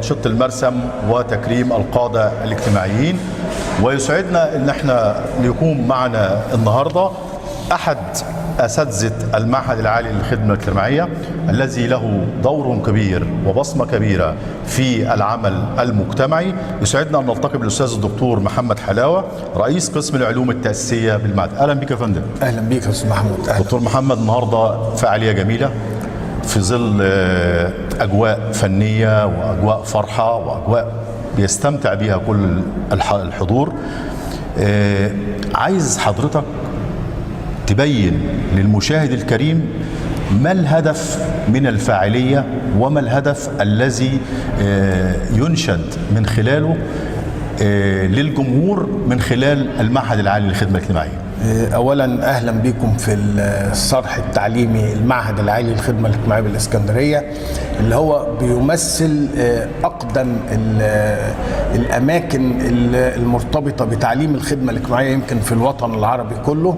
أنشطة المرسم وتكريم القادة الاجتماعيين. ويسعدنا ان احنا يكون معنا النهارده احد اساتذة المعهد العالي للخدمة الاجتماعية الذي له دور كبير وبصمه كبيرة في العمل المجتمعي. يسعدنا ان نلتقي بالاستاذ الدكتور محمد حلاوة، رئيس قسم العلوم التاسيسية بالمعهد. اهلا بك يا فندم. اهلا بيك يا استاذ محمود. اهلا. دكتور محمد، النهارده فعالية جميلة في ظل اجواء فنية واجواء فرحه واجواء بيستمتع بيها كل الحضور. عايز حضرتك تبين للمشاهد الكريم ما الهدف من الفاعلية وما الهدف الذي ينشد من خلاله للجمهور من خلال المعهد العالي للخدمة الاجتماعية. اولا اهلا بكم في الصرح التعليمي المعهد العالي للخدمة الاجتماعية بالاسكندرية، اللي هو بيمثل اقدم الاماكن المرتبطة بتعليم الخدمة الاجتماعية يمكن في الوطن العربي كله.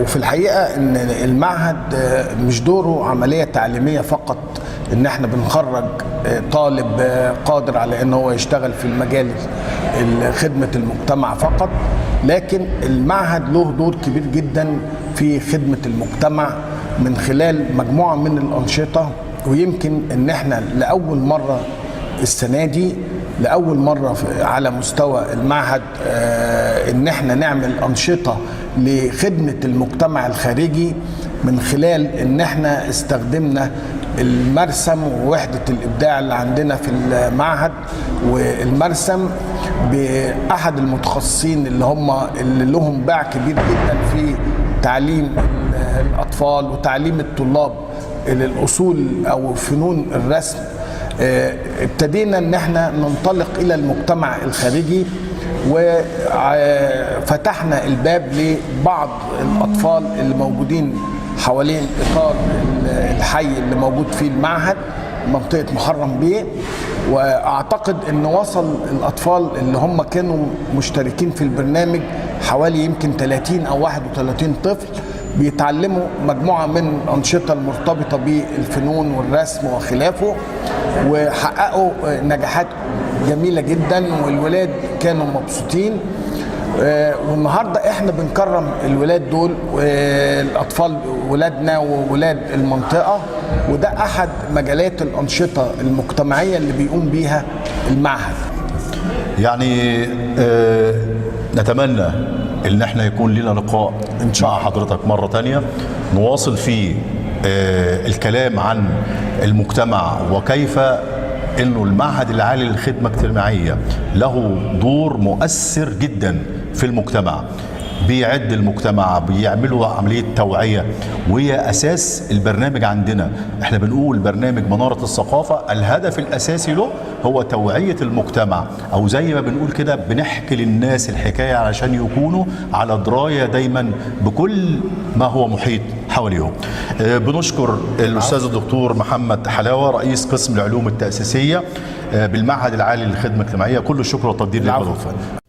وفي الحقيقة ان المعهد مش دوره عملية تعليمية فقط، ان احنا بنخرج طالب قادر على ان هو يشتغل في المجال خدمة المجتمع فقط، لكن المعهد له دور كبير جدا في خدمة المجتمع من خلال مجموعة من الانشطة. ويمكن ان احنا لاول مرة السنة دي، لاول مرة على مستوى المعهد، ان احنا نعمل انشطة لخدمة المجتمع الخارجي من خلال ان احنا استخدمنا المرسم ووحده الابداع اللي عندنا في المعهد، والمرسم باحد المتخصصين اللي هم اللي لهم باع كبير جدا في تعليم الاطفال وتعليم الطلاب للاصول او فنون الرسم. ابتدينا ان احنا ننطلق الى المجتمع الخارجي وفتحنا الباب لبعض الاطفال اللي موجودين حوالين اطار الحي اللي موجود فيه المعهد، منطقة محرم بيه. واعتقد ان وصل الاطفال اللي هم كانوا مشتركين في البرنامج حوالي يمكن 30 او 31 طفل بيتعلموا مجموعة من الأنشطة المرتبطة بالفنون والرسم وخلافه، وحققوا نجاحات جميلة جدا والولاد كانوا مبسوطين. والنهارده احنا بنكرم الولاد دول، الأطفال ولادنا وولاد المنطقة، وده أحد مجالات الأنشطة المجتمعية اللي بيقوم بيها المعهد. يعني نتمنى ان احنا يكون لنا لقاء إن شاء مع الله. حضرتك مرة تانية نواصل فيه الكلام عن المجتمع وكيف انه المعهد العالي للخدمة الاجتماعية له دور مؤثر جدا في المجتمع، بيعد المجتمع، بيعملوا عملية توعية، وهي أساس البرنامج عندنا. احنا بنقول برنامج منارة الثقافة الهدف الأساسي له هو توعية المجتمع، أو زي ما بنقول كده بنحكي للناس الحكاية علشان يكونوا على دراية دايما بكل ما هو محيط حواليهم. بنشكر الأستاذ الدكتور محمد حلاوة، رئيس قسم العلوم التأسيسية بالمعهد العالي للخدمة الاجتماعية. كل الشكر والتقدير العفو. لحضرتك.